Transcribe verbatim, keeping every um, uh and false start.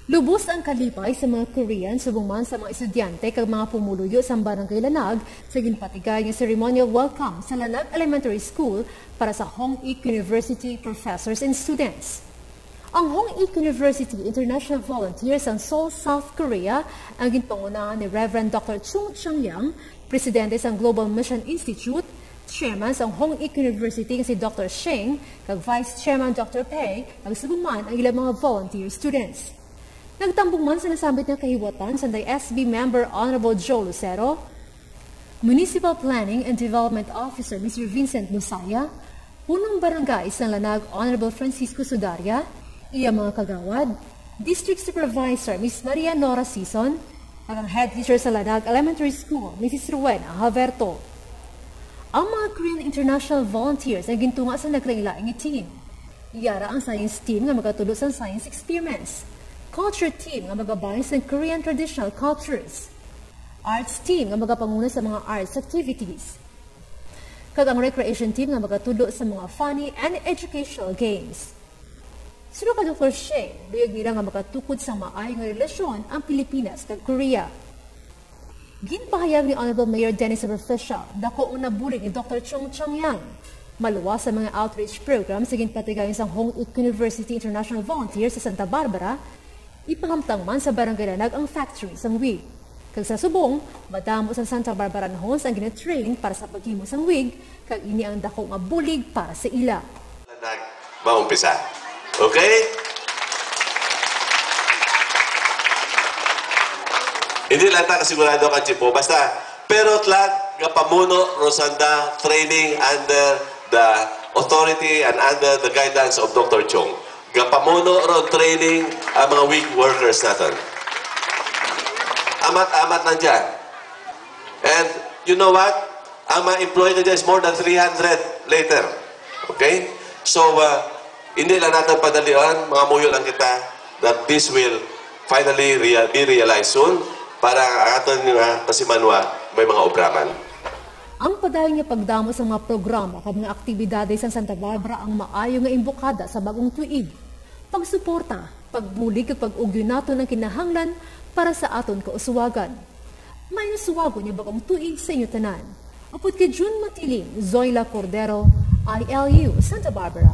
Lubos ang kalipay sa mga Korean subong man sa mga estudyante kag mga pumuluyo sa Barangay Lanag sa ginpatigay nga ceremonial welcome sa Lanag Elementary School para sa Hong Ik University professors and students. Ang Hong Ik University International Volunteers sang Seoul, South Korea, ang ginpangunahan ni Reverend Doctor Chung Chang Yang, presidente sang Global Mission Institute, chairman sang Hong Ik University nga si Doctor Sheng, kag vice chairman Doctor Pei, kag subong man ang ilang mga volunteer students. Nagtambong man sa nasambit nga kahiwatan sanday S B member Honorable Joe Lucero, Municipal Planning and Development Officer Mister Vincent Lusaya, Punong Barangay sang Lanag Honorable Francisco Sudaria, iya mga kagawad, District Supervisor Miss Maria Nora Sison, kag ang Head Teacher sa Lanag Elementary School, Missus Rowena Haverto. Ang mga Korean International Volunteers ang gintunga sa naglain-lain nga team. Yara ang science team nga magatudo sa science experiments, culture team nga magabahin sa Korean traditional cultures, arts team nga magapanguna sa mga arts activities, kag ang recreation team nga magatudo sa mga funny and educational games. Suno kay Doktor Sheng, luyag nila nga makatukod sa maayo nga relasyon ang Pilipinas kag Korea. Ginpahayag ni Honorable Mayor Dennis Superficial, dako ang nabulig ni Doktor Chung Chang Yang. Maluwas sa mga outreach programs sa ginpatigayon sang Hong Ik University International Volunteers sa Santa Barbara, ipahamtang man sa Barangay Lanag ang factory sang wig. Kag sa subong, madamo sang Santa Barbaranhons ang gina-train para sa paghimo sang wig, kag ini ang dako nga bulig para sa ila. Nag maumpisa. Okay? Hindi lang ta kasigurado ka, Chipo. Basta, pero tlag, gapamuno, Rosanda, training under the authority and under the guidance of Doctor Chong. Gapamuno ron training ang mga wig workers naton. Amat-amat lang dyan. And you know what? Ang mga employee na dyan is more than three hundred later. Okay? So, uh, hindi lang natin padalian, mga muyo lang kita, that this will finally rea- be realized soon para ang aton nga kasimanwa may mga obraman. Ang padayon nga pagdamo sa mga programa kag mga aktibidades sang Santa Barbara ang maayo nga imbokada sa bag-ong tuig. Pagsuporta, pagbulig kag pag-ugyon naton ang kinahanglan para sa aton kausuwagan. May suwagon nga bag-ong tuig sa inyo tanan. Upod kay June Matiling, Zoila Cordero, I L U, Santa Barbara.